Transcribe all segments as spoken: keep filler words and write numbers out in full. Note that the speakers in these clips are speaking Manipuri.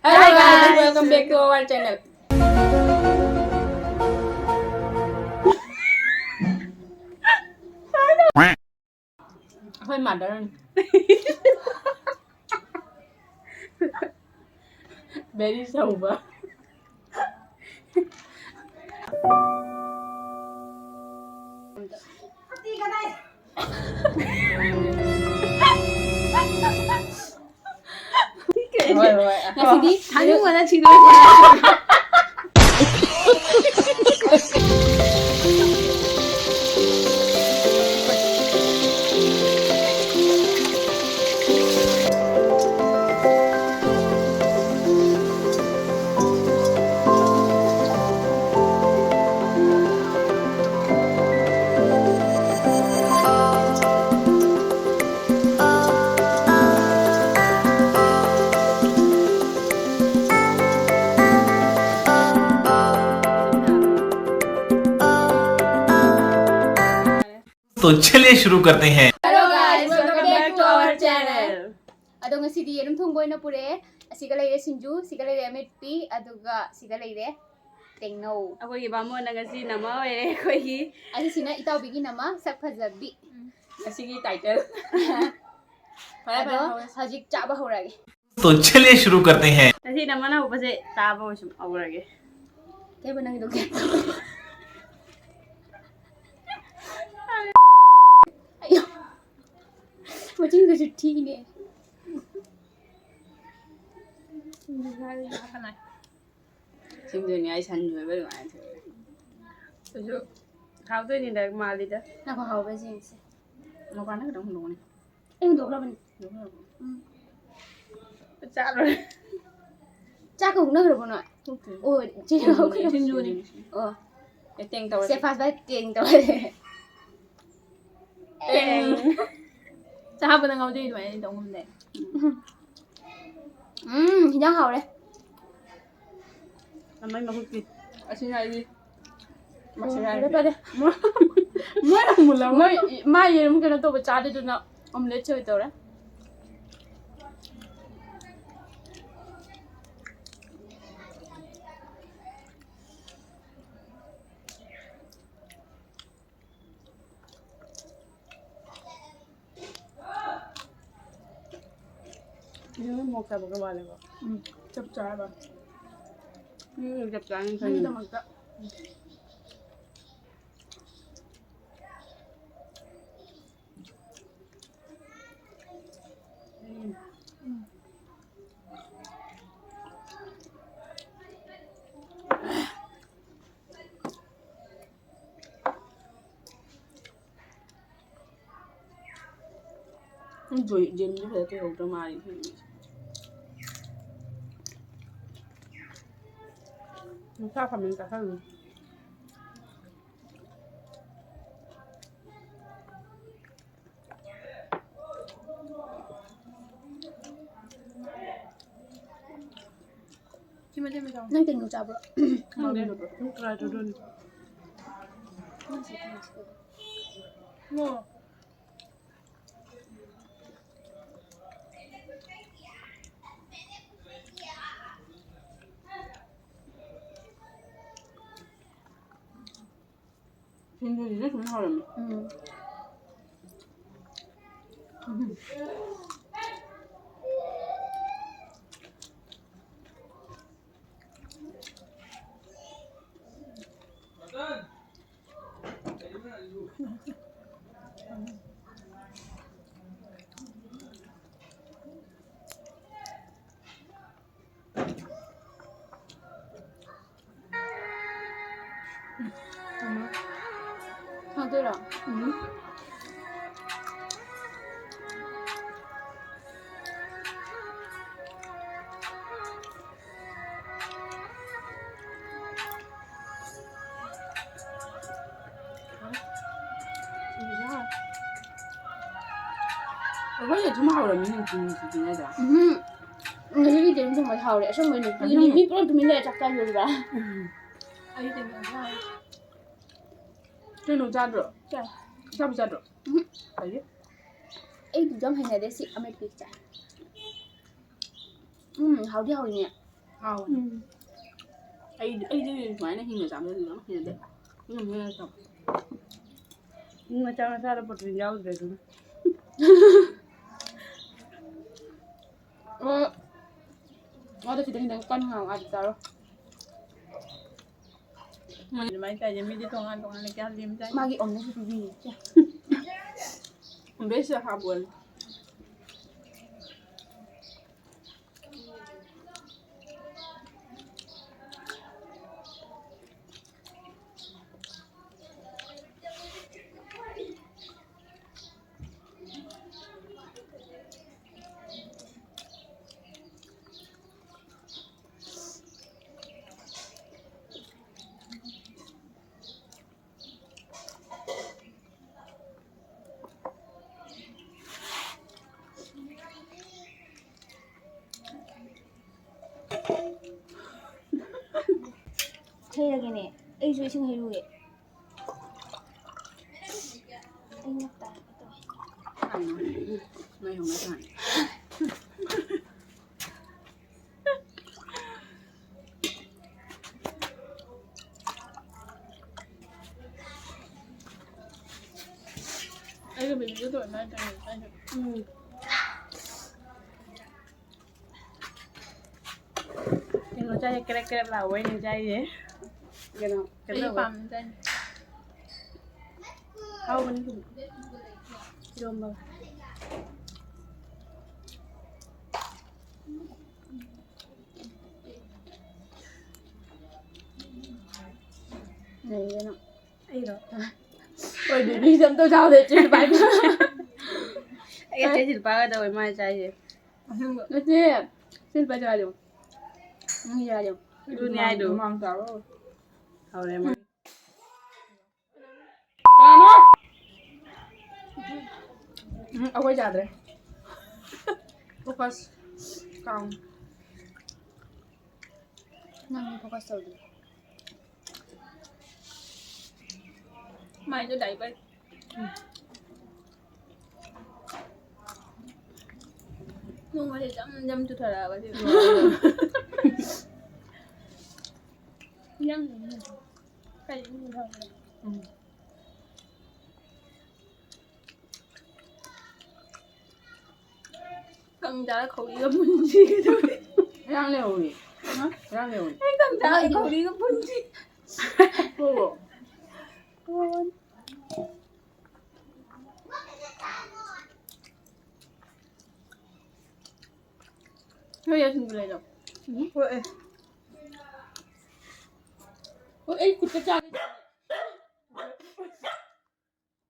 Hi guys, welcome back to our channel. ꯑꯩꯈꯣꯏ ꯃꯥꯗꯔꯅꯤ꯫ ꯕꯦꯔꯤ ꯁꯧꯕ꯫ ꯍꯣꯏ, ꯍꯣꯏ꯫ ꯉꯁꯤꯗꯤ ꯊꯥꯡꯖꯤꯡ ꯃꯅꯥ ꯁꯤꯡꯖꯨ꯫ तो चलिए शुरू करते हैं। Hello guys, welcome back to our channel. ꯑꯗꯣ ꯉꯁꯤꯗꯤ ꯌꯦꯔꯨꯝ ꯊꯣꯡꯕ ꯑꯣꯏꯅ ꯄꯨꯔꯛꯑꯦ꯫ ꯑꯁꯤꯒ ꯂꯩꯔꯦ ꯁꯤꯡꯖꯨ, ꯁꯤꯒ ꯂꯩꯔꯦ ꯑꯃꯦꯠꯄꯤ, ꯑꯗꯨꯒ ꯁꯤꯒ ꯂꯩꯔꯦ ꯇꯦꯡꯅꯧ꯫ ꯑꯩꯈꯣꯏꯒꯤ ꯕꯥꯃꯣꯟꯅ ꯉꯁꯤ ꯅꯃ ꯑꯣꯏꯔꯦ ꯑꯩꯈꯣꯏꯒꯤ꯫ ꯑꯁꯤꯁꯤꯅ ꯏꯇꯥꯎꯕꯤꯒꯤ ꯅꯃ ꯁꯛ ꯐꯖꯕꯤ꯫ ꯉꯁꯤꯒꯤ title꯫ ꯐꯔꯦ, ꯑꯗꯣ ꯐꯔꯦ, ꯍꯧꯔꯁꯤ꯫ ꯍꯧꯖꯤꯛ ꯆꯥꯕ ꯍꯧꯔꯒꯦ꯫ तो चलिए शुरू करते हैं। ꯉꯁꯤ ꯅꯃꯅ ꯍꯧꯕꯁꯦ ꯆꯥꯕ ꯑꯣꯏꯁꯨ ꯍꯧꯔꯒꯦ꯫ ꯀꯩꯕ ꯅꯪꯒꯤꯗꯣ ꯀꯩ? ꯑꯌꯣ꯫ ꯃꯆꯤꯟꯒꯁꯨ ꯊꯤꯅꯦ꯫ ꯁꯤꯡꯖꯨꯅꯤ ꯑꯩ ꯁꯟ ꯑꯣꯏꯕ ꯑꯗꯨꯃꯥꯏꯅ ꯇꯧꯋꯦ꯫ ꯑꯗꯨꯁꯨ ꯍꯥꯎꯗꯣꯏꯅꯤꯗ ꯃꯥꯜꯂꯤꯗ꯫ ꯉꯥꯏꯈꯣ, ꯍꯥꯎꯕ꯭ꯔꯥ ꯌꯦꯡꯁꯦ꯫ ꯃꯄꯥꯟꯗ ꯈꯤꯇꯪ ꯍꯨꯟꯗꯣꯛꯑꯣꯅꯦ꯫ ꯑꯩ ꯍꯨꯟꯗꯣꯛꯈ꯭ꯔꯕꯅꯤ꯫ ꯍꯨꯟꯗꯣꯛꯈ꯭ꯔꯕꯣ? ꯎꯝ꯫ ꯆꯥꯔꯣꯏ꯫ ꯆꯥꯛꯀ ꯍꯨꯟꯅꯈ꯭ꯔꯕꯣ ꯅꯣꯏ? ꯍꯨꯟꯗꯣꯛꯈ꯭ꯔꯦ꯫ ꯑꯣ, ꯆꯦ ꯁꯤꯡꯖꯨꯅꯤ, ꯍꯧꯈ꯭ꯔꯦ꯫ ꯁꯤꯡꯖꯨꯅꯤ꯫ ꯑꯣ꯫ ꯑꯦ, ꯇꯦꯡ ꯇꯧꯔꯦ꯫ ꯆꯦ ꯐꯥꯁ ꯕꯥꯏ ꯇꯦꯡ ꯇꯧꯔꯦ꯫ ꯇꯦꯡ꯫ ꯆꯥꯕꯗ ꯉꯥꯎꯖꯩ ꯑꯗꯨꯃꯥꯏꯅ ꯇꯧ ꯉꯝꯗꯦ꯫ ꯎꯝ, ꯍꯤꯟꯖꯥꯡ ꯍꯥꯎꯔꯦ꯫ ꯃꯃꯩ ꯃꯈꯨꯠꯀꯤ꯫ ꯑꯁꯤꯅ ꯑꯩꯒꯤ ꯃꯁꯂꯥ ꯐꯔꯦ, ꯍꯥꯏꯁꯦ꯫ ꯐꯔꯦ꯫ ꯃꯣꯏ, ꯃꯣꯏ ꯑꯃꯨꯛ ꯂꯧ-꯫ ꯃꯣꯏ, ꯃꯥ ꯌꯦꯔꯨꯝ ꯀꯩꯅꯣ ꯇꯧꯕ ꯆꯥꯗꯦꯗꯨꯅ omelette ꯑꯣꯏ ꯇꯧꯔꯦ꯫ ꯅꯪ ꯃꯣꯔꯣꯛ ꯆꯥꯕꯒ ꯋꯥꯠꯂꯦꯀꯣ꯫ ꯎꯝ, ꯆꯞ ꯆꯥꯔꯕ꯫ ꯎꯝ, ꯆꯞ ꯆꯥꯔꯅꯤ ꯈꯪꯉꯦ꯫ ꯅꯪꯒꯤꯗꯃꯛꯇ꯫ ꯎꯝ꯫ ꯖꯦꯝꯗꯤ ꯐꯖꯅ ꯇꯣꯏꯍꯧꯗ꯭ꯔ ꯃꯥꯜꯂꯦ꯫ ꯃꯁꯥ ꯐꯝꯃꯦ ꯆꯥꯁꯜꯂꯨ꯫ ꯁꯤ ꯃꯆꯦꯠ ꯃꯆꯦꯠ ꯆꯥꯎ꯫ ꯅꯪ ꯀꯩꯅꯣ ꯆꯥꯕ꯭ꯔꯣ? ꯈꯪꯗꯦ꯫ ꯑꯗꯨꯝ try ꯇꯧꯗꯣꯏꯅꯤ꯫ ꯅꯪ ꯁꯤ ꯀꯩꯅꯣ ꯆꯥꯕ꯭ꯔꯣ? ꯅꯣ꯫ ꯁꯤꯡꯖꯨꯁꯤꯁꯨ ꯁꯨꯝ ꯍꯥꯎꯔꯝꯃꯤ꯫ ꯎꯝ꯫ ꯎꯝ꯫ ꯍꯥꯎꯗꯣꯏꯔꯣ? ꯎꯝ꯫ ꯑꯩꯈꯣꯏ ꯑꯗꯨꯝ ꯍꯧꯔꯝꯃꯤ ꯅꯨꯡꯇꯤ ꯅꯨꯡꯇꯤꯉꯩꯗ꯫ ꯎꯝ꯫ ꯉꯁꯤꯒꯤ ꯌꯦꯔꯨꯝ ꯊꯣꯡꯕ ꯍꯥꯎꯔꯦ ꯑꯁꯦꯡꯕꯩꯅꯦ꯫ ꯑꯗꯨꯅꯤ꯫ ꯃꯤ ꯄꯨꯂꯞ ꯇꯨꯃꯤꯟ ꯂꯩꯔ ꯆꯥꯛ ꯆꯥꯈꯤꯕꯗꯨꯗ꯫ ꯎꯝ꯫ ꯑꯩ ꯀꯩꯅꯣ ꯆꯥꯔꯦ꯫ ꯀꯩꯅꯣ ꯆꯥꯗ꯭ꯔꯣ? ꯆꯥꯏ꯫ ꯑꯆꯥꯄꯣꯠ ꯆꯥꯗ꯭ꯔꯣ? ꯎꯝ꯫ ꯀꯩꯒꯤ? ꯑꯩ ꯑꯗꯨꯝ ꯍꯩꯅꯗꯦ ꯁꯤ ꯑꯃꯦꯠꯄꯤ ꯆꯥꯏ꯫ ꯎꯝ, ꯍꯥꯎꯗꯤ ꯍꯥꯎꯏꯅꯦ꯫ ꯍꯥꯎꯋꯦ꯫ ꯎꯝ꯫ ꯑꯩ, ꯑꯩꯗꯤ ꯁꯨꯃꯥꯏꯅ ꯍꯤꯡꯅ ꯆꯥꯕꯗꯨꯗꯤ ꯌꯥꯝ ꯍꯩꯅꯗꯦ꯫ ꯃꯤꯅ ꯃꯤꯅ ꯆꯥꯎ꯫ ꯃꯤ ꯃꯆꯥ ꯃꯆꯥꯗ protein ꯌꯥꯎꯗ꯭ꯔꯦ ꯑꯗꯨꯅ꯫ ꯑꯣ, ꯃꯥꯗꯣ ꯈꯤꯇꯪ ꯈꯤꯇꯪ ꯀꯟꯅ ꯉꯥꯡꯉꯣ, ꯑꯥꯗ ꯆꯥꯔꯣ꯫ ꯑꯗꯨꯃꯥꯏꯅ ꯆꯥꯏꯁꯦ, ꯃꯤꯗꯤ ꯇꯣꯉꯥꯟ ꯇꯣꯉꯥꯟꯅ ꯀꯌꯥ ꯂꯦꯝ ꯆꯥꯏ꯫ ꯃꯥꯒꯤ ꯑꯣꯝꯅꯁꯨ ꯄꯤꯕꯤꯌꯦ꯫ ꯕꯦꯁ ꯍꯥꯞꯄꯣꯅꯦ꯫ ꯍꯩꯔꯒꯦꯅꯦ꯫ ꯑꯩꯁꯨ ꯏꯁꯤꯡ ꯍꯩꯔꯨꯒꯦ꯫ ꯑꯩ ꯉꯛ ꯇꯥꯒꯦ ꯇꯧꯋꯦ꯫ ꯃꯩ ꯍꯧꯅ ꯊꯥꯟ꯫ ꯑꯩꯒ ꯕꯦꯕꯤꯒ ꯇꯣꯉꯥꯟ ꯇꯣꯉꯥꯟ ꯆꯥꯏꯁꯦ꯫ ꯎꯝ꯫ ꯀꯩꯅꯣ ꯆꯥꯏꯁꯦ, ꯀ꯭ꯔꯦꯛ ꯀ꯭ꯔꯦꯛ ꯂꯥꯎꯕꯩꯅꯦ ꯆꯥꯏꯁꯦ꯫ ꯀꯩꯅꯣ, ꯀꯩꯅꯣ ꯑꯩ ꯇꯧꯕ꯫ ꯄꯥꯝꯅ ꯆꯥꯏꯅꯦ꯫ ꯍꯥꯎꯕꯅꯤ ꯊꯨꯝ꯫ ꯏꯔꯣꯝꯕꯒ꯫ ꯂꯩꯌꯦꯅ꯫ ꯑꯩꯔꯣ? ꯍꯣꯏ, ꯕꯦꯕꯤꯁꯦ ꯑꯝꯇ ꯆꯥꯎꯗꯦ, ꯆꯦ ꯁꯤꯜꯄꯥꯒꯤ꯫ ꯑꯩꯒ ꯆꯦ ꯁꯤꯜꯄꯥꯒ ꯇꯧꯋꯦ ꯃꯥꯅ ꯆꯥꯏꯁꯦ꯫ ꯑꯁꯦꯡꯕ꯫ ꯅꯠꯇꯦ, ꯁꯤꯜꯄꯥ ꯆꯥꯔꯣ꯫ ꯅꯪ ꯌꯥꯔꯦ꯫ ꯑꯗꯨꯅꯦ ꯍꯥꯏꯗꯣ꯫ ꯍꯨꯃꯥꯡ ꯇꯥꯔꯣ꯫ ꯍꯧꯔꯦ ꯃꯥ꯫ ꯀꯅꯥꯅꯣ? ꯎꯝ, ꯑꯩꯈꯣꯏ ꯆꯥꯗ꯭ꯔꯦ꯫ Focus꯫ ꯀꯥꯎ꯫ ꯅꯪ focus ꯇꯧꯗ꯭ꯔꯤ꯫ ꯃꯥꯏꯗꯣ diaper꯫ ꯎꯝ꯫ ꯅꯣꯡꯃꯁꯦ ꯖꯝ ꯖꯝ ꯆꯨꯊꯔꯛꯑꯕ ꯁꯤ꯫ ꯌꯥꯝ ꯀꯩ ꯏꯪ ꯊꯝꯃꯦ꯫ ꯎꯝ꯫ ꯀꯪꯗ ꯈꯧꯔꯤꯒ ꯄꯨꯟꯁꯤꯒꯗꯧꯔꯦ꯫ ꯉꯔꯥꯡ ꯂꯩꯍꯧꯔꯤ꯫ ꯍꯥ? ꯉꯔꯥꯡ ꯂꯩꯍꯧꯔꯤ꯫ ꯑꯩ ꯀꯝ ꯆꯥꯔꯦ ꯈꯧꯔꯤꯒ ꯄꯨꯟꯁꯤ꯫ ꯍꯣ꯫ ꯅꯣꯏ ꯌꯥ ꯁꯤꯡꯖꯨ ꯂꯩꯔꯣ? ꯎꯝ, ꯄꯨꯔꯛꯑꯦ꯫ ꯍꯣꯏ, ꯑꯩ ꯈꯨꯠꯇ ꯆꯥꯒꯦ꯫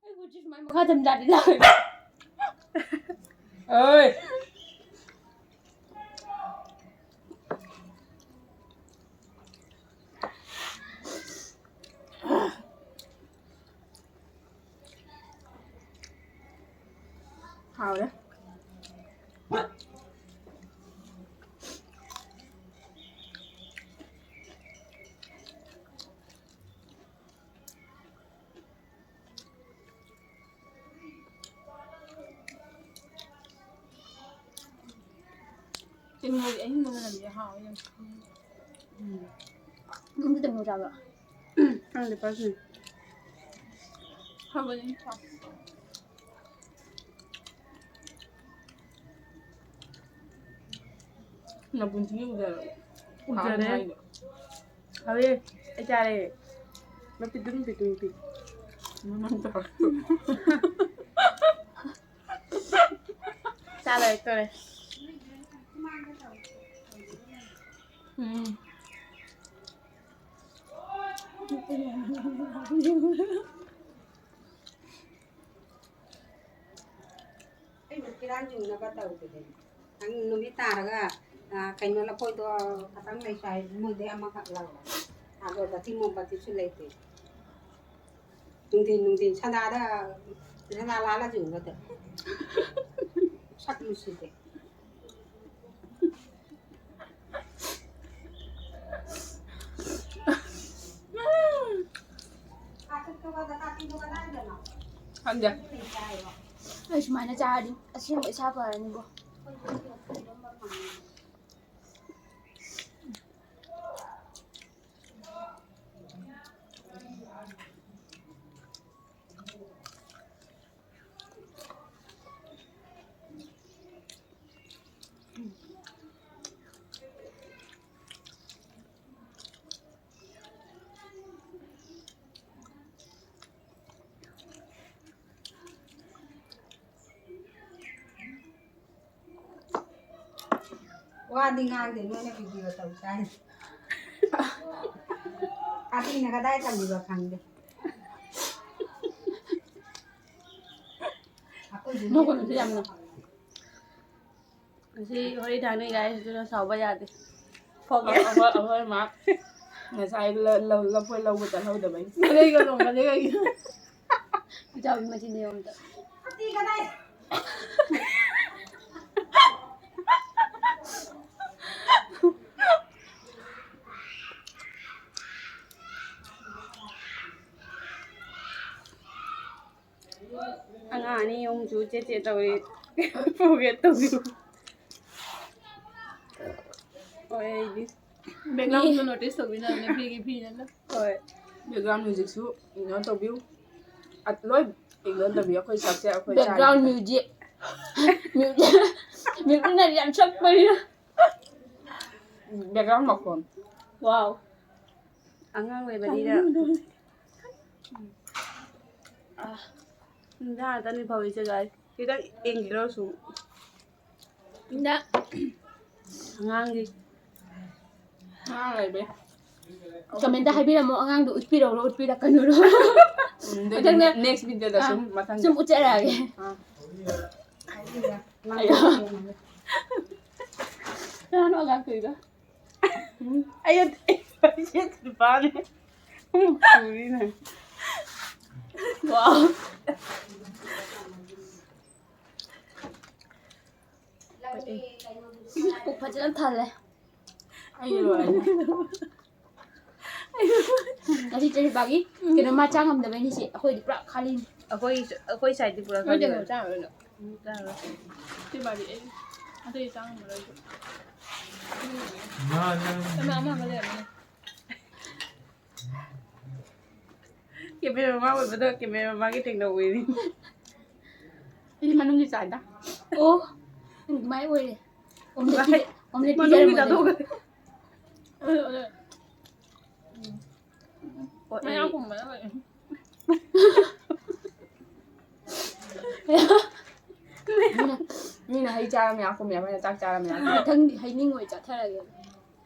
ꯑꯩ ꯈꯨꯠꯁꯤ ꯁꯨꯃꯥꯏꯅ ꯃꯈꯥ ꯊꯝꯖꯥꯗꯤ ꯂꯥꯛꯑꯣꯏ꯫ ꯑꯣꯏ꯫ ꯍꯥꯎꯔꯦ꯫ ꯇꯦꯡꯅꯧꯒꯤ ꯑꯍꯤꯡꯕ ꯃꯅꯝꯁꯦ ꯍꯥꯎꯋꯦ ꯌꯥꯝ꯫ ꯎꯝ꯫ ꯅꯪꯗꯤ ꯇꯦꯡꯅꯧ ꯆꯥꯕ꯭ꯔꯣ? ꯈꯪꯗꯦ, ꯄꯥꯏꯁꯤꯅꯦ꯫ ꯍꯥꯎꯕꯅꯤ꯫ ꯅꯄꯨꯟꯁꯤꯒꯤ ꯎꯖꯔꯕꯣ? ꯎꯖꯔꯦ꯫ ꯍꯥꯎꯕ ꯍꯥꯏꯗꯣ꯫ ꯍꯥꯎꯋꯦ꯫ ꯑꯩ ꯆꯥꯔꯦ꯫ ꯃꯄꯤꯗꯨꯝ ꯄꯤꯗꯨꯝ ꯄꯤ꯫ ꯃꯃꯥꯡ ꯇꯧꯔꯛꯇꯣ꯫ ꯆꯥ ꯂꯣꯏꯔꯛꯇꯣꯔꯦ꯫ ꯎꯝ꯫ ꯑꯩꯕꯨ ꯐꯤꯔꯥꯟ ꯌꯨꯡꯅꯕ ꯇꯧꯗꯦ꯫ ꯅꯪ ꯅꯨꯃꯤꯠ ꯇꯥꯔꯒ, ꯑ, ꯀꯩꯅꯣ ꯂꯐꯣꯏꯗꯣ ꯈꯇꯪ ꯂꯩꯁꯥꯏ, ꯃꯣꯏꯗꯩ ꯑꯃꯈꯛ ꯂꯧꯔꯣ꯫ ꯑꯗꯣ ꯕꯇꯤ ꯃꯣꯝꯕꯇꯤꯁꯨ ꯂꯩꯇꯦ꯫ ꯅꯨꯡꯊꯤꯟ, ꯅꯨꯡꯊꯤꯟ ꯁꯅꯥꯗ, ꯁꯅꯥ ꯂꯥꯜꯂ ꯌꯨꯡꯒꯗ꯭ꯔꯥ? ꯁꯛ ꯅꯨꯡꯁꯤꯗꯦ꯫ ꯈꯪꯗꯦ꯫ ꯑꯩ ꯁꯨꯃꯥꯏꯅ ꯆꯥꯔꯗꯤ ꯑꯁꯦꯡꯕ ꯏꯁꯥ ꯐꯔꯅꯤꯕꯣ꯫ ꯋꯥꯗꯤ ꯉꯥꯡꯗꯦ, ꯅꯣꯏꯅ ꯚꯤꯗꯤꯑꯣ ꯇꯧ ꯆꯥꯔꯤ꯫ ꯀꯥꯇꯤꯅ ꯀꯗꯥꯏ ꯇꯝꯃꯤꯕ ꯈꯪꯗꯦ꯫ ꯑꯩꯈꯣꯏꯁꯨ ꯅꯣꯛꯀꯅꯨꯁꯦ ꯌꯥꯝꯅ꯫ ꯉꯁꯤ ꯍꯣꯔꯤ ꯊꯥꯡꯅꯩ ꯒꯥꯏꯁ, ꯑꯗꯨꯅ ꯁꯥꯎꯕ ꯌꯥꯗꯦ꯫ ꯐꯣꯒꯦ꯫ ꯑꯩꯈꯣꯏ, ꯑꯩꯈꯣꯏ ꯃꯥ ꯉꯁꯥꯏ ꯂ-, ꯂ-, ꯂꯐꯣꯏ ꯂꯧꯕ ꯆꯠꯍꯧꯗꯕꯩ꯫ ꯈꯥꯕꯩꯒ ꯂꯣꯡꯒꯅꯤ ꯀꯩꯒꯤꯅꯣ? ꯏꯆꯥꯎꯕꯤ ꯃꯆꯤꯟ ꯌꯦꯡꯉꯨ ꯑꯝꯇ꯫ ꯑꯉꯥꯡ ꯑꯅꯤ ꯑꯍꯨꯝꯁꯨ ꯆꯦꯠ ꯆꯦꯠ ꯇꯧꯔꯤ꯫ ꯐꯣꯒꯦ ꯇꯧꯕꯤꯌꯨ꯫ ꯍꯣꯏ, ꯑꯩꯗꯤ꯫ Background ꯗꯣ notice ꯇꯧꯕꯤꯅꯕꯅꯦ, ꯐꯤꯒꯤ ꯐꯤꯅꯦꯅ꯫ ꯍꯣꯏ꯫ Background musicꯁꯨ ignore ꯇꯧꯕꯤꯌꯨ꯫ ꯑ, ꯂꯣꯏ ignore ꯇꯧꯕꯤꯌꯨ꯫ ꯑꯩꯈꯣꯏ ꯁꯛꯁꯦ ꯑꯩꯈꯣꯏ background ꯆꯥꯔꯤ꯫ Music꯫ Music꯫ Musicꯅ ꯌꯥꯝ ꯁꯛꯄꯅꯤꯅ꯫ Background ꯃꯈꯣꯟ꯫ Wow꯫ ꯑꯉꯥꯡ ꯑꯣꯏꯕꯅꯤꯅ꯫ ꯑꯥ, ꯏꯟꯖꯥꯡ ꯉꯥꯛꯇꯅꯤ ꯐꯧꯔꯤꯁꯦ, guys꯫ ꯈꯤꯇꯪ ꯌꯦꯡꯕꯤꯔꯣ ꯁꯨꯝ꯫ ꯏꯟꯖꯥꯡ꯫ ꯑꯉꯥꯡꯒꯤ꯫ ꯑꯉꯥꯡ ꯂꯩꯕꯩ꯫ Commentꯇ ꯍꯥꯏꯕꯤꯔꯝꯃꯣ, ꯑꯉꯥꯡꯗꯣ ꯎꯠꯄꯤꯔꯛꯎꯔꯣ, ꯎꯠꯄꯤꯔꯛꯀꯅꯨꯔꯣ? ꯎꯝ, ꯑꯗꯨꯗꯤ ꯃꯊꯪꯗ, next videoꯗ ꯑꯥ, ꯁꯨꯝ ꯃꯊꯪꯗ꯫ ꯁꯨꯝ ꯎꯠꯆꯔꯛꯑꯒꯦ꯫ ꯑꯥ꯫ ꯑꯌꯥ꯫ ꯀꯅꯥꯅꯣ ꯑꯉꯥꯡ ꯀꯧꯔꯤꯗꯣ? ꯑꯩ ꯅꯨꯄꯥꯅꯦ꯫ ꯄꯨꯔꯤꯅꯦ꯫ Wow꯫ ꯄꯨꯛ ꯐꯖꯅ ꯊꯜꯂꯦ꯫ ꯑꯩ ꯂꯣꯏꯔꯦ꯫ ꯉꯁꯤ ꯆꯦꯆꯦ ꯄꯥꯒꯤ ꯀꯩꯅꯣ ꯃꯥ ꯆꯥ ꯉꯝꯗꯕꯩꯅꯤ ꯁꯤ꯫ ꯑꯩꯈꯣꯏꯗꯤ ꯄꯨꯔꯥ ꯈꯥꯂꯤꯅꯤ꯫ ꯑꯩꯈꯣꯏ, ꯑꯩꯈꯣꯏ sideꯇꯤ ꯄꯨꯔꯥ ꯅꯣꯏ ꯈꯥꯂꯤ ꯀꯩꯅꯣ ꯑꯣꯏꯔꯦ꯫ ꯆꯥꯔꯣꯏꯗꯣ? ꯎꯝ, ꯆꯥꯔꯣꯏ꯫ ꯁꯤ ꯄꯥꯗꯤ ꯑꯩ ꯑꯇꯩ ꯆꯥ ꯉꯝꯃꯔꯣꯏ ꯑꯩꯁꯨ꯫ ꯃꯥ ꯅꯪ ꯑꯃ, ꯑꯃ, ꯑꯃ ꯂꯩꯔꯝꯃꯦ꯫ Camera ꯃꯃꯥ ꯑꯣꯏꯕꯗꯣ camera ꯃꯃꯥꯒꯤ ꯇꯦꯡꯅꯧ ꯑꯣꯏꯔꯤ꯫ ꯑꯩꯗꯤ ꯃꯅꯨꯡꯒꯤ ꯆꯥꯏꯗ꯫ ꯑꯣ, ꯑꯗꯨꯃꯥꯏ ꯑꯣꯏꯔꯦ꯫ Omelette ꯄꯤꯖ-, omelette ꯃꯅꯨꯡꯒꯤ ꯄꯤꯖꯔꯝꯃꯣ ꯑꯗꯨꯗꯤ꯫ ꯆꯥꯊꯣꯛꯈ꯭ꯔꯦ꯫ ꯑꯗꯨ, ꯑꯗꯨ꯫ ꯃꯌꯥꯝ ꯀꯨꯝꯕꯅ ꯂꯣꯏꯔꯦ꯫ ꯃꯤꯅ, ꯃꯤꯅ ꯍꯩ ꯆꯥꯔꯝꯃꯦ ꯌꯥꯀꯨꯝꯃꯦ, ꯑꯩꯈꯣꯏꯅ ꯆꯥꯛ ꯆꯥꯔꯝꯃꯦ ꯌꯥꯀꯨꯝꯃꯦ꯫ ꯃꯊꯪꯗꯤ ꯍꯩꯅꯤꯡ ꯑꯣꯏ ꯆꯥꯊꯔꯒꯦ꯫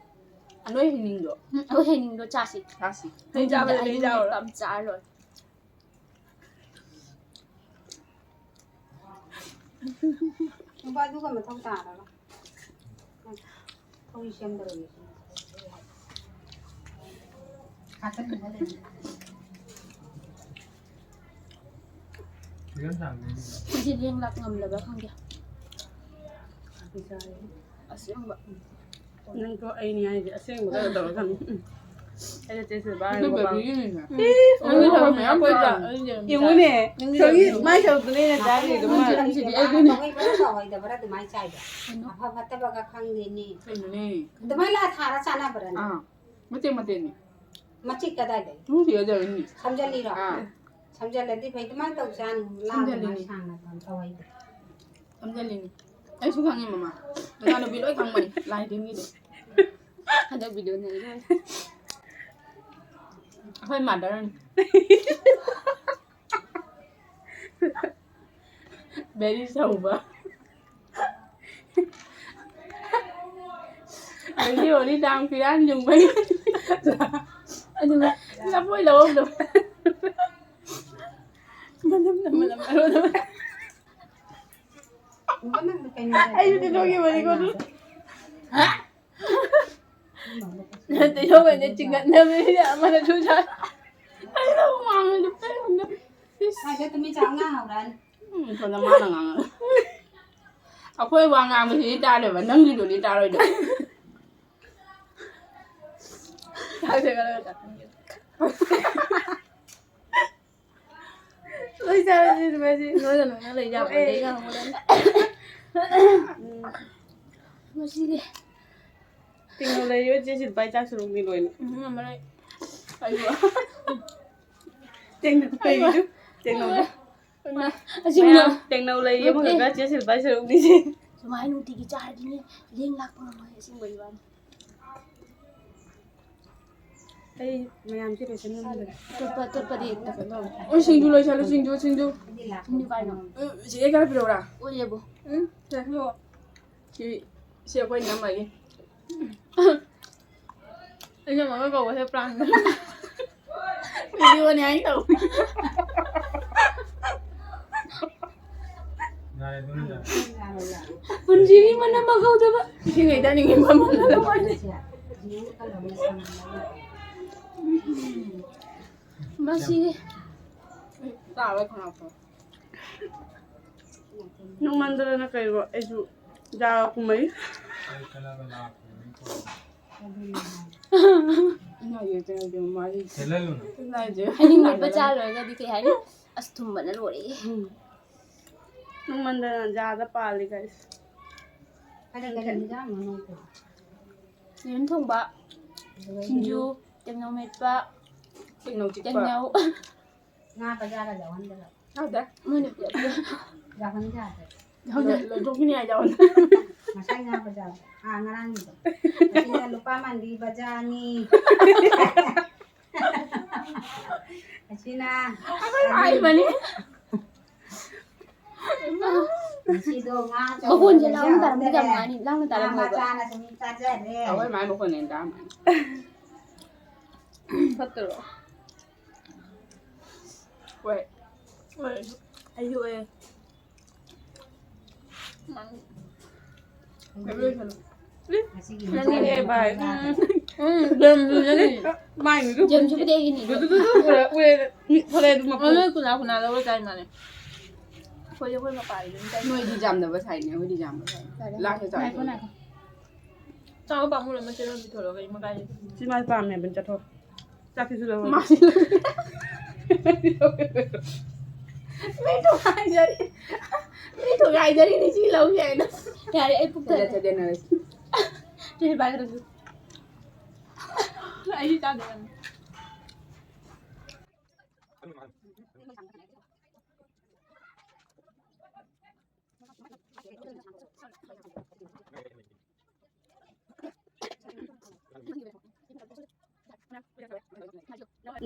ꯑ, ꯅꯣꯏ ꯍꯩꯅꯤꯡꯗꯣ꯫ ꯎꯝ, ꯑꯩꯈꯣꯏ ꯍꯩꯅꯤꯡꯗꯣ ꯆꯥꯁꯤ꯫ ꯆꯥꯁꯤ꯫ ꯍꯩ ꯆꯥꯕꯗ ꯍꯩ ꯍꯩꯅꯤꯡ ꯆꯥꯕ꯫ ꯃꯦꯠꯄ ꯑꯃ ꯆꯥꯔ ꯂꯣꯏꯔꯦ꯫ ꯅꯨꯄꯥꯗꯨꯒ ꯃꯊꯧ ꯇꯥꯔꯒ꯫ ꯊꯧꯔꯤ ꯁꯦꯝꯗꯧꯔꯤꯅꯤ꯫ ꯐꯖꯅ ꯁꯥꯡꯉꯦ꯫ ꯑꯩꯗꯤ ꯂꯦꯡ ꯂꯥꯛ ꯉꯝꯗꯕ꯭ꯔꯥ ꯈꯪꯗꯦ꯫ ꯑꯁꯦꯡꯕ꯫ ꯅꯪꯁꯨ ꯑꯩꯅꯤ ꯍꯥꯏꯁꯦ ꯑꯁꯦꯡꯕꯒ ꯇꯧꯔꯛꯀꯅꯨ꯫ ꯎꯝ꯫ ꯑꯩꯅ ꯆꯦ ꯁꯤꯜꯄꯥ ꯑꯗꯨ ꯍꯥꯏꯕ ꯄꯥꯝꯃꯤ꯫ ꯕꯦꯕꯤꯒꯤꯅꯤꯅꯦ꯫ ꯏꯁ, ꯅꯪꯒꯤ ꯁꯔꯨꯛ ꯃꯌꯥꯝ ꯆꯥꯏ꯫ ꯌꯦꯡꯉꯨꯅꯦ꯫ ꯅꯪꯒꯤ ꯁꯔꯨꯛ꯫ ꯃꯥꯏ ꯁꯔꯨꯛꯇꯨꯅꯦ ꯑꯩꯅ ꯆꯥꯔꯤꯗꯣ꯫ ꯅꯪꯒꯤ ꯁꯔꯨꯛꯁꯤꯗꯤ ꯑꯩꯒꯤꯅꯦ꯫ ꯇꯧꯍꯩꯗꯕ꯭ꯔꯥ ꯑꯗꯨꯃꯥꯏꯅ ꯆꯥꯏꯗꯣ꯫ ꯀꯩꯅꯣ? ꯑꯐ ꯐꯠꯇꯕꯒ ꯈꯪꯗꯦꯅꯦ꯫ ꯀꯩꯅꯣꯅꯦ? ꯑꯗꯨꯃꯥꯏꯅ ꯊꯥꯔ ꯆꯥꯅꯕ꯭ꯔꯅꯦ? ꯑꯥ꯫ ꯃꯇꯦꯛ ꯃꯇꯦꯛꯅꯤ꯫ ꯃꯆꯤꯠ ꯀꯗꯥꯏꯗꯩ? ꯁꯨꯝ ꯊꯤꯔꯗꯕꯅꯤ꯫ ꯁꯝꯖꯜꯂꯤꯔꯣ? ꯑꯥ꯫ ꯁꯝꯖꯜꯂꯗꯤ ꯐꯩ꯫ ꯑꯗꯨꯃꯥꯏꯅ ꯇꯧ ꯆꯥꯅꯤ꯫ ꯂꯥ ꯁꯝꯖꯜꯂꯤꯅꯤ꯫ ꯑꯗꯨꯃꯥꯏꯅ ꯁꯥꯡꯅ ꯊꯝ ꯊꯧꯍꯩꯗꯦ꯫ ꯁꯝꯖꯜꯂꯤꯅꯤ꯫ ꯑꯩꯁꯨ ꯈꯪꯉꯤ ꯃꯃꯥ꯫ ꯅꯆꯥꯅꯨꯄꯤ ꯂꯣꯏ ꯈꯪꯕꯅꯤ ꯂꯥꯏ ꯇꯤꯟꯒꯤꯗꯤ꯫ ꯍꯟꯗꯛ ꯚꯤꯗꯤꯑꯣ ꯅꯩꯔꯦ꯫ ꯑꯩꯈꯣꯏ ꯃꯥꯗꯔꯅꯤ꯫ ꯕꯦꯔꯤ ꯁꯧꯕ꯫ ꯑꯗꯒꯤ ꯑꯣꯂꯤ ꯇꯥꯡ ꯐꯤꯔꯥꯟ ꯌꯨꯡꯕꯩ꯫ ꯑꯗꯨꯒ ꯂꯐꯣꯏ ꯂꯧꯍꯧꯗꯕ꯫ ꯃꯅꯝ ꯅꯝꯕ ꯅꯝꯕ ꯅꯝꯕ꯫ ꯑꯩꯁꯨ ꯇꯤꯜꯍꯧꯒꯤ ꯋꯥꯔꯤꯀꯣ ꯑꯗꯨ꯫ ꯅꯠꯇꯦ, ꯁꯣꯝꯗ ꯆꯤꯡꯈꯠꯅꯕꯅꯤꯅ ꯑꯃꯅꯁꯨ ꯁꯥ-, ꯑꯩꯅ ꯍꯨꯃꯥꯡꯅ ꯂꯨꯞꯄꯦ ꯁꯣꯝꯗ꯫ ꯏꯁ꯫ ꯁ꯭ꯋꯥꯏꯗ ꯇꯨꯃꯤꯟ ꯆꯥ ꯉꯥꯡꯍꯧꯔꯅꯤ꯫ ꯎꯝ, ꯁꯣꯝꯗ ꯃꯥꯅ ꯉꯥꯡꯉ-, ꯑꯩꯈꯣꯏ ꯋꯥ ꯉꯥꯡꯕꯁꯤꯗꯤ ꯇꯥꯔꯣꯏꯕ, ꯅꯪꯒꯤꯗꯨꯗꯤ ꯇꯥꯔꯣꯏꯗꯣ꯫ ꯆꯥꯛꯁꯦ ꯈꯔ ꯈꯔ ꯆꯥꯊꯣꯛꯀꯦ꯫ ꯂꯣꯏ ꯆꯥꯔꯁꯤ ꯑꯗꯨꯃꯥꯏꯁꯤ꯫ ꯅꯣꯏꯒ ꯅꯣꯏꯅ ꯂꯩ ꯌꯥꯕ ꯑꯣꯛꯑꯦ꯫ ꯂꯩ ꯉꯥꯡꯕꯗ꯫ ꯎꯝ꯫ ꯉꯁꯤꯗꯤ ꯇꯦꯡꯅꯧ ꯂꯩꯔꯤꯕ ꯆꯦ ꯁꯤꯜꯄꯥꯏ ꯆꯥꯛ ꯁꯔꯨꯛꯅꯤ ꯂꯣꯏꯅ꯫ ꯎꯝ, ꯉꯝꯃꯔꯣꯏ꯫ ꯑꯩꯕꯨ꯫ ꯇꯦꯡꯅꯧ ꯀꯩꯒꯤꯅꯣ? ꯇꯦꯡꯅꯧꯗꯣ꯫ ꯑꯁꯤꯒꯨꯝꯕ ꯃꯌꯥꯝ ꯇꯦꯡꯅꯧ ꯂꯩꯔꯤ ꯅꯠꯇꯦ꯫ ꯑꯃꯈꯛꯀ ꯆꯦ ꯁꯤꯜꯄꯥꯏ ꯁꯔꯨꯛꯅꯤꯁꯦ꯫ ꯁꯨꯃꯥꯏꯅ ꯅꯨꯡꯇꯤꯒꯤ ꯆꯥꯔꯗꯤꯅꯦ ꯂꯦꯡ ꯂꯥꯛꯄ ꯉꯝꯃꯣꯏ ꯑꯁꯦꯡꯕꯒꯤ ꯋꯥꯅꯤ꯫ ꯑꯩ ꯃꯌꯥꯝꯁꯦ ꯂꯣꯏꯁꯟ ꯉꯝꯗ꯭ꯔꯦ꯫ ꯑꯇꯣꯞꯄ, ꯑꯇꯣꯞꯄꯗꯤ ꯀꯩꯅꯣ ꯇꯧꯔꯦ꯫ ꯑꯣꯏ, ꯁꯤꯡꯖꯨ ꯂꯣꯏꯁꯜꯂꯨ, ꯁꯤꯡꯖꯨ, ꯁꯤꯡꯖꯨ꯫ ꯁꯤꯡꯖꯨ ꯀꯥꯏꯅꯣ? ꯎꯝ, ꯆꯦ, ꯑꯩ ꯈꯔ ꯄꯤꯔꯛꯎꯔꯥ? ꯑꯣꯏꯌꯦꯕꯨ꯫ ꯎꯝ, ꯁꯦ꯫ ꯁꯤ, ꯁꯤ ꯑꯩꯈꯣꯏ ꯏꯅꯝꯃꯒꯤ꯫ ꯏꯅꯝꯃꯒ ꯀꯧꯕꯁꯦ ꯄ꯭ꯔꯥꯟ꯫ ꯚꯤꯗꯤꯑꯣꯅꯦ ꯍꯥꯏꯅ ꯇꯧ꯫ ꯄꯨꯟꯁꯤꯒꯤ ꯃꯅꯝ ꯃꯍꯧꯗꯕ꯫ ꯏꯁꯤꯡ ꯍꯩꯊꯅꯤꯡꯉꯤ ꯃꯃꯜ꯫ ꯃꯁꯤ ꯇꯥꯕ ꯈꯪꯉꯛꯄ꯫ ꯅꯣꯡꯃꯟꯗꯅ ꯀꯩꯕꯣ, ꯑꯩꯁꯨ ꯌꯥꯒ ꯀꯨꯝꯃꯛꯏ꯫ ꯏꯃꯥꯒꯤ ꯀꯩꯅꯣꯗꯣ ꯃꯥꯗꯤ ꯍꯦꯜꯍꯜꯂꯨꯅꯨ꯫ ꯏꯃꯥꯒꯤ ꯍꯩꯅꯤꯡ ꯃꯦꯠꯄ ꯆꯥ ꯂꯣꯏꯔꯒꯗꯤ ꯀꯩ ꯍꯥꯏꯅꯤ? ꯑꯁ, ꯊꯨꯝꯕꯅ ꯂꯣꯏꯔꯦ꯫ ꯎꯝ꯫ ꯅꯣꯡꯃꯟꯗꯅ ꯖꯥꯗ ꯄꯥꯜꯂꯤ, guys꯫ ꯀꯔꯤ ꯀꯔꯤ ꯏꯟꯖꯥꯡꯅꯣ ꯅꯣꯏꯗꯣ? ꯌꯦꯔꯨꯝ ꯊꯣꯡꯕ, ꯑꯗꯨꯒ ꯁꯤꯡꯖꯨ, ꯇꯦꯡꯅꯧ ꯃꯦꯠꯄ, ꯇꯦꯡꯅꯧ ꯆꯤꯛꯄ꯫ ꯇꯦꯡꯅꯧ꯫ ꯉꯥ ꯕꯖꯥꯔꯗ ꯌꯥꯎꯍꯟꯗꯕ꯫ ꯌꯥꯎꯗꯦ꯫ ꯃꯣꯏꯅ ꯄꯤꯔꯛꯄ꯫ ꯌꯥꯎꯍꯟꯗꯦ ꯍꯥꯏꯗꯦ꯫ ꯌꯥꯎꯗꯦ꯫ ꯂꯣꯏ-, ꯂꯣꯏꯊꯣꯛꯈꯤꯅꯤ ꯍꯥꯏ ꯌꯥꯎꯍꯟꯗꯦ꯫ ꯉꯁꯥꯏ ꯉꯥ ꯕꯖꯥꯔ꯫ ꯑꯥ, ꯉꯔꯥꯡꯒꯤꯗꯣ꯫ ꯉꯁꯤꯅ ꯂꯨꯄꯥ ꯃꯥꯟꯕꯤ ꯕꯖꯥꯔꯅꯤ꯫ ꯑꯁꯤꯅ ꯑꯩꯈꯣꯏ ꯍꯥꯏꯕꯅꯤ꯫ ꯉꯁꯤꯗꯣ ꯉꯥ ꯃꯈꯣꯟꯁꯦ ꯂꯥꯎꯅ ꯇꯥꯔꯝꯗꯤ ꯌꯥꯝ ꯅꯨꯡꯉꯥꯏꯅꯤ, ꯂꯥꯎꯅ ꯉꯥ ꯇꯥꯔꯝꯃꯣꯏꯕ꯫ ꯃꯆꯥꯅ ꯁꯨꯝ ꯆꯥꯖꯔꯦ꯫ ꯑꯩꯈꯣꯏ ꯃꯥꯏ ꯃꯈꯣꯟ ꯍꯦꯟꯅ ꯇꯥꯔꯝꯃꯅꯤ꯫ ꯐꯠꯇ꯭ꯔꯣ? ꯍꯣꯏ꯫ ꯍꯣꯏ꯫ ꯑꯩꯁꯨ ꯑꯣꯏꯌꯦ꯫ ꯉꯁꯤꯒꯤ ꯅꯪꯒꯤ ꯍꯦꯛ ꯚꯥꯏ꯫ ꯎꯝ꯫ ꯎꯝ, ꯖꯦꯝꯁꯨ ꯅꯪꯒꯤ꯫ ꯃꯥꯏ ꯃꯤꯠꯇꯨ ꯖꯦꯝꯁꯨꯕꯨꯗꯤ ꯑꯩꯒꯤꯅꯤ꯫ ꯗꯨ ꯗꯨ ꯗꯨ ꯗꯨ ꯊꯣꯔꯛꯑꯦ, ꯃꯤꯠ ꯊꯣꯔꯛꯑꯦ ꯑꯗꯨ ꯃꯈꯣꯟ꯫ ꯅꯣꯏ ꯀꯅꯥ ꯀꯅꯥ ꯂꯧꯔ ꯆꯥꯏ ꯃꯥꯅꯦ? ꯑꯩꯈꯣꯏꯗꯤ ꯑꯩꯈꯣꯏ ꯃꯄꯥꯒꯤ ꯑꯗꯨꯝ ꯆꯥꯏ꯫ ꯅꯣꯏꯗꯤ ꯌꯥꯝꯗꯕ ꯁꯥꯏꯅꯦ, ꯑꯩꯈꯣꯏꯗꯤ ꯌꯥꯝꯕ ꯁꯥꯏ꯫ ꯂꯥꯛꯀꯦ ꯆꯥꯎ꯫ ꯉꯥꯏꯈꯣ, ꯉꯥꯏꯈꯣ꯫ ꯆꯥꯎ ꯄꯥꯝꯃꯨꯔꯦ, ꯃꯆꯦꯠ ꯑꯃ ꯄꯤꯊꯣꯔꯛꯑꯣ, ꯀꯩꯅꯣ ꯀꯥꯏꯗꯦ꯫ ꯁꯤ ꯃꯥꯅ ꯄꯥꯝꯃꯦ ꯍꯥꯏꯕꯅꯤ, ꯆꯠꯊꯣꯛ꯫ ꯆꯥꯛꯁꯤꯁꯨ ꯂꯧꯔꯣ꯫ ꯃꯥꯁꯤ ꯃꯤ ꯊꯨꯒꯥꯏꯖꯔꯤ꯫ ꯃꯤ ꯊꯨꯒꯥꯏꯖꯔꯤꯅꯤ ꯁꯤ ꯂꯧꯒꯦ ꯍꯥꯏꯅ꯫ ꯌꯥꯔꯦ, ꯑꯩ ꯄꯨꯛ ꯊꯜꯂꯦ꯫ ꯆꯠꯂꯁꯦ, ꯆꯠꯂꯁꯦ꯫ ꯁꯤꯁꯦ ꯄꯥꯏꯒꯗꯕꯁꯨ꯫ ꯑꯩꯗꯤ ꯆꯥꯗꯣꯏꯅꯦ꯫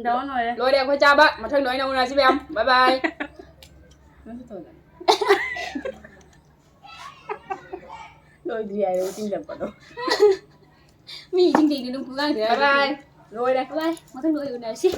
ꯗꯥꯎꯟ ꯑꯣꯏꯔꯦ꯫ ꯂꯣꯏꯔꯦ ꯑꯩꯈꯣꯏ ꯆꯥꯕ꯫ ꯃꯊꯪꯗ ꯑꯣꯏꯅ ꯎꯅꯁꯤ ꯃꯌꯥꯝ꯫ ꯕꯥꯏ ꯕꯥꯏ꯫ ꯅꯪꯁꯨ ꯇꯧꯗꯅ꯫ ꯂꯣꯏꯗ꯭ꯔꯤ ꯍꯥꯏꯔꯦ ꯎꯇꯤ ꯂꯦꯞꯄꯗꯣ꯫ ꯃꯤ ꯏꯁꯤꯡ ꯀꯩꯗꯤ ꯑꯗꯨꯝ ꯈꯨꯡꯒꯥꯡꯁꯤꯗ꯫ ꯕꯥꯏ ꯕꯥꯏ꯫ ꯂꯣꯏꯔꯦ꯫ ꯕꯥꯏ꯫ ꯃꯊꯪꯗ ꯑꯣꯏꯅ ꯎꯅꯔꯁꯤ꯫